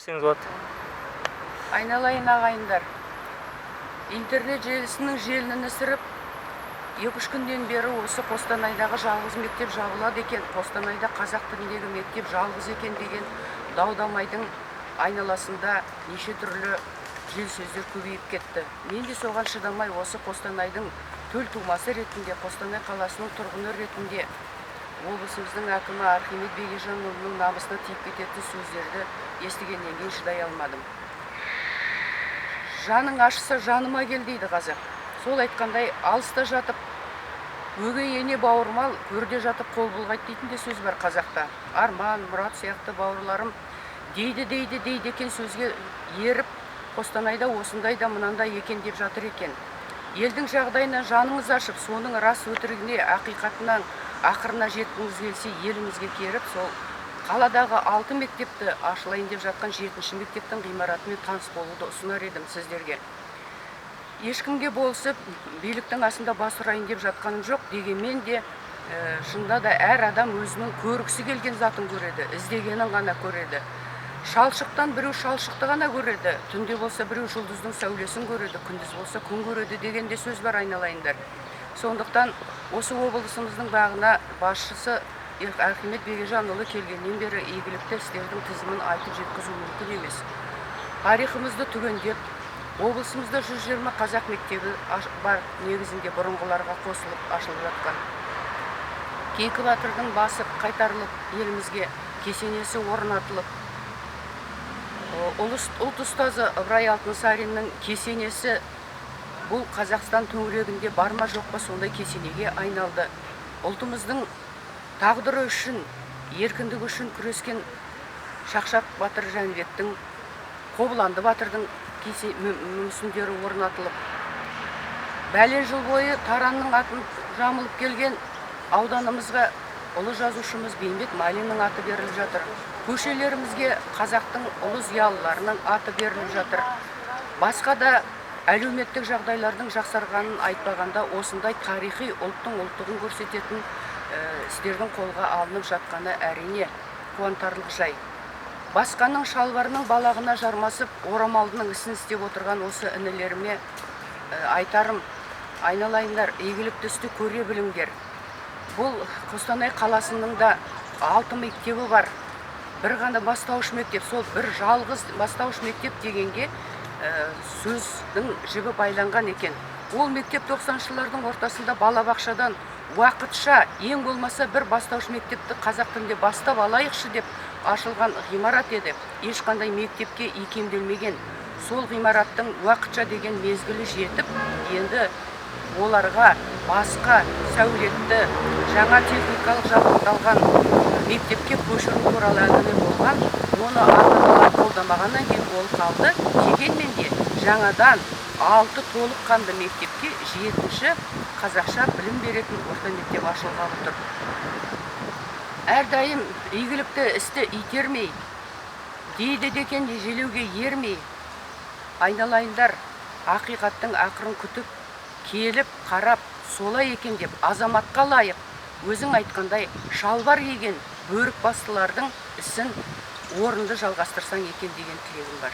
Десеңіз болады. Айналайын ағайындар, интернет желісінің желінін ісіріп, 2-3 күннен бері осы Қостанайдағы жалғыз мектеп жабылады екен, Қостанайда қазақ тіліндегі мектеп жалғыз екен деген дау-дамайдың айналасында неше түрлі жел сөздер көбейіп кетті. Мен де соған шыдамай, осы Қостанайдың төл тумасы ретінде, Қостанай қаласының тұрғыны ретінде облысымыздың әкімі Архимед Бегежанұлының намысына тиіп кететін сөздерді естігеннен кейін шыдай алмадым. Жаның ашыса, жаныма кел дейді қазақ. Сол айтқандай, алыста жатып өгей ене бауырмал, көрде жатып қол бұлғайды дейтін де сөз бар қазақта. Арман, Мұрат сияқты бауырларым дейді, дейді, дейді екен сөзге еріп, Қостанайда осындай да мынандай екен деп жатыр екен. Елдің жағдайына жаныңыз ашып, соның рас өтірігіне, ақиқатынан ақырына жеткіңіз келсе, елімізге келіп, сол қаладағы 6 мектепті, ашылайын деп жатқан 7-ші мектептің ғимаратымен таныс болуды ұсынар едім сіздерге. Ешкімге болысып, биліктің астында бас ұрайын деп жатқаным жоқ, дегенмен де, шынында да әр адам өзінің көргісі келген затын көреді, іздегенін ғана көреді. Шалшықтан біреу шалшықты ғана көреді, түнде болса біреу жұлдыздың сәулесін көреді, күндіз болса күн көреді деген де сөз бар, айналайындар. Сондықтан осы облысымыздың бағына басшысы Архимед Бегежанұлы келгеннен бері игілікті істердің тізімін айтып жеткізу мүмкін емес. Тарихымызды түгендеп, облысымызда 120 қазақ мектебі бар, негізінде бұрынғыларға қосылып ашылып жатқан. Кейкі батырдың басы қайтарылып, елімізге кесенесі орнатылып, ұлт ұстазы Ыбырай Алтынсариннің кесенесі бұл Қазақстан төңірегінде бар ма жоқ па сондай кесенеге айналды. Ұлтымыздың тағдыры үшін, еркіндігі үшін күрескен Шақшақ батыр Жәнібектің, Қобыланды батырдың мүсіндері орнатылып, бәлен жыл бойы Таранның атын жамылып келген ауданымызға ұлы жазушымыз Бейімбет Майлиннің аты беріліп жатыр. Көшелерімізге қазақтың ұлы зиялыларының аты беріліп жатыр. Басқа да әлеуметтік жағдайлардың жақсарғанын айтпағанда, осындай тарихи ұлттың ұлттығын көрсететін істердің қолға алынып жатқаны әрине қуантарлық жай. Басқаның шалбарының балағына жармасып, орамалдының ісін істеп отырған осы інілеріме айтарым, айналайындар, игілікті істі көре біліңдер. Бұл Қостанай қаласының да 6 мектебі бар. Бір ғана бастауыш мектеп, сол бір жалғыз бастауыш мектеп дегенге сөздің жібі байланған екен. Ол мектеп тоқсаныншы жылдардың ортасында балабақшадан уақытша ең болмаса бір бастауыш мектепті қазақ тілінде бастап алайықшы деп ашылған ғимарат еді. Ешқандай мектепке икемделмеген. Сол ғимараттың уақытша деген мезгілі жетіп, енді оларға басқа сәулетті, жаңа техникалық жабдықталған мектепке көшіру туралы әңгіме болған. Оны ата-аналар қолдамағаннан кейін ол қалды. Дегенмен де жаңадан 6 толыққанды мектепке 7-ші қазақша білім беретін орта мектеп ашылғалы тұр. Әрдайым игілікті істі итермей, дейді декен желеуге ермей, айналайындар, ақиқаттың ақырын күтіп, келіп, қарап, солай екен деп азаматқа лайық, өзің айтқандай шалбар киген бөрік бастылардың ісін орынды жалғастырсаң екен деген тілегім бар.